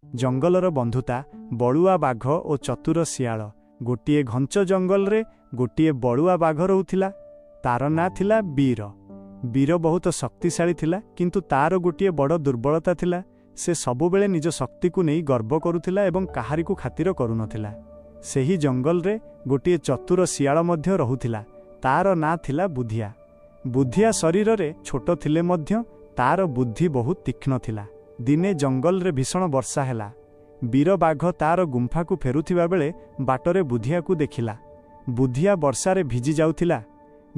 ଜଙ୍ଗଲର ବନ୍ଧୁତା, ବଳୁଆ ବାଘ ଓ ଚତୁର ଶିଆଳ। ଗୋଟିଏ ଘଞ୍ଚ ଜଙ୍ଗଲରେ ଗୋଟିଏ ବଳୁଆ ବାଘ ରହୁଥିଲା। ତାର ନାଁ ଥିଲା ବୀର। ବୀର ବହୁତ ଶକ୍ତିଶାଳୀ ଥିଲା, କିନ୍ତୁ ତାର ଗୋଟିଏ ବଡ଼ ଦୁର୍ବଳତା ଥିଲା। ସେ ସବୁବେଳେ ନିଜ ଶକ୍ତିକୁ ନେଇ ଗର୍ବ କରୁଥିଲା ଏବଂ କାହାରିକୁ ଖାତିର କରୁନଥିଲା। ସେହି ଜଙ୍ଗଲରେ ଗୋଟିଏ ଚତୁର ଶିଆଳ ମଧ୍ୟ ରହୁଥିଲା। ତାର ନାଁ ଥିଲା ବୁଧିଆ। ବୁଧିଆ ଶରୀରରେ ଛୋଟ ଥିଲେ ମଧ୍ୟ ତାର ବୁଦ୍ଧି ବହୁତ ତୀକ୍ଷ୍ଣ ଥିଲା। ଦିନେ ଜଙ୍ଗଲରେ ଭୀଷଣ ବର୍ଷା ହେଲା। ବୀର ବାଘ ତାର ଗୁମ୍ଫାକୁ ଫେରୁଥିବା ବେଳେ ବାଟରେ ବୁଧିଆକୁ ଦେଖିଲା। ବୁଧିଆ ବର୍ଷାରେ ଭିଜି ଯାଉଥିଲା।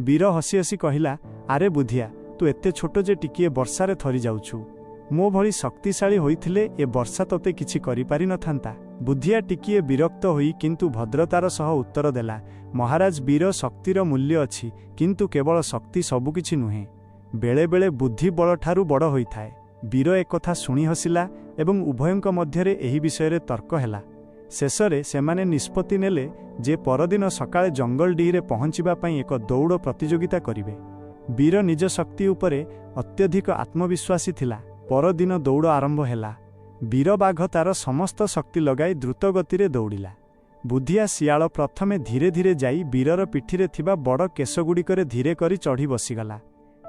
ବୀର ହସି ହସି କହିଲା, "ଆରେ ବୁଧିଆ, ତୁ ଏତେ ଛୋଟ ଯେ ଟିକିଏ ବର୍ଷାରେ ଥରି ଯାଉଛୁ। ମୋ ଭଳି ଶକ୍ତିଶାଳୀ ହୋଇଥିଲେ ଏ ବର୍ଷା ତୋତେ କିଛି କରିପାରିନଥାନ୍ତା।" ବୁଧିଆ ଟିକିଏ ବିରକ୍ତ ହୋଇ କିନ୍ତୁ ଭଦ୍ରତାର ସହ ଉତ୍ତର ଦେଲା, "ମହାରାଜ ବୀର, ଶକ୍ତିର ମୂଲ୍ୟ ଅଛି, କିନ୍ତୁ କେବଳ ଶକ୍ତି ସବୁକିଛି ନୁହେଁ। ବେଳେବେଳେ ବୁଦ୍ଧି ବଳଠାରୁ ବଡ଼ ହୋଇଥାଏ।" ବୀର ଏକଥା ଶୁଣି ହସିଲା ଏବଂ ଉଭୟଙ୍କ ମଧ୍ୟରେ ଏହି ବିଷୟରେ ତର୍କ ହେଲା। ଶେଷରେ ସେମାନେ ନିଷ୍ପତ୍ତି ନେଲେ ଯେ ପରଦିନ ସକାଳେ ଜଙ୍ଗଲ ଡିହିରେ ପହଞ୍ଚିବା ପାଇଁ ଏକ ଦୌଡ଼ ପ୍ରତିଯୋଗିତା କରିବେ। ବୀର ନିଜ ଶକ୍ତି ଉପରେ ଅତ୍ୟଧିକ ଆତ୍ମବିଶ୍ୱାସୀ ଥିଲା। ପରଦିନ ଦୌଡ଼ ଆରମ୍ଭ ହେଲା। ବୀର ବାଘ ତାର ସମସ୍ତ ଶକ୍ତି ଲଗାଇ ଦ୍ରୁତ ଗତିରେ ଦୌଡ଼ିଲା। ବୁଧିଆ ଶିଆଳ ପ୍ରଥମେ ଧୀରେ ଧୀରେ ଯାଇ ବୀରର ପିଠିରେ ଥିବା ବଡ଼ କେଶଗୁଡ଼ିକରେ ଧୀରେ କରି ଚଢ଼ି ବସିଗଲା।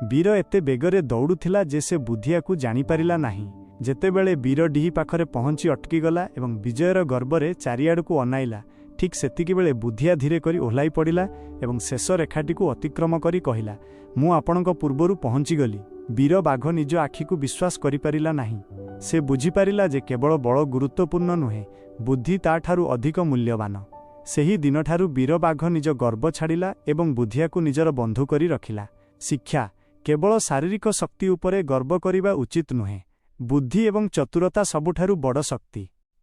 ବୀର ଏତେ ବେଗରେ ଦୌଡ଼ୁଥିଲା ଯେ ସେ ବୁଧିଆକୁ ଜାଣିପାରିଲା ନାହିଁ। ଯେତେବେଳେ ବୀର ଡିହି ପାଖରେ ପହଞ୍ଚି ଅଟକିଗଲା ଏବଂ ବିଜୟର ଗର୍ବରେ ଚାରିଆଡ଼କୁ ଅନାଇଲା, ଠିକ୍ ସେତିକିବେଳେ ବୁଧିଆ ଧୀରେ କରି ଓହ୍ଲାଇ ପଡ଼ିଲା ଏବଂ ଶେଷ ରେଖାଟିକୁ ଅତିକ୍ରମ କରି କହିଲା, "ମୁଁ ଆପଣଙ୍କ ପୂର୍ବରୁ ପହଞ୍ଚିଗଲି।" ବୀର ବାଘ ନିଜ ଆଖିକୁ ବିଶ୍ୱାସ କରିପାରିଲା ନାହିଁ। ସେ ବୁଝିପାରିଲା ଯେ କେବଳ ବଳ ଗୁରୁତ୍ୱପୂର୍ଣ୍ଣ ନୁହେଁ, ବୁଦ୍ଧି ତାଠାରୁ ଅଧିକ ମୂଲ୍ୟବାନ। ସେହି ଦିନଠାରୁ ବୀର ବାଘ ନିଜ ଗର୍ବ ଛାଡ଼ିଲା ଏବଂ ବୁଧିଆକୁ ନିଜର ବନ୍ଧୁ କରି ରଖିଲା। ଶିକ୍ଷା: କେବଳ ଶାରୀରିକ ଶକ୍ତି ଉପରେ ଗର୍ବ କରିବା ଉଚିତ ନୁହେଁ। ବୁଦ୍ଧି ଏବଂ ଚତୁରତା ସବୁଠାରୁ ବଡ଼ ଶକ୍ତି।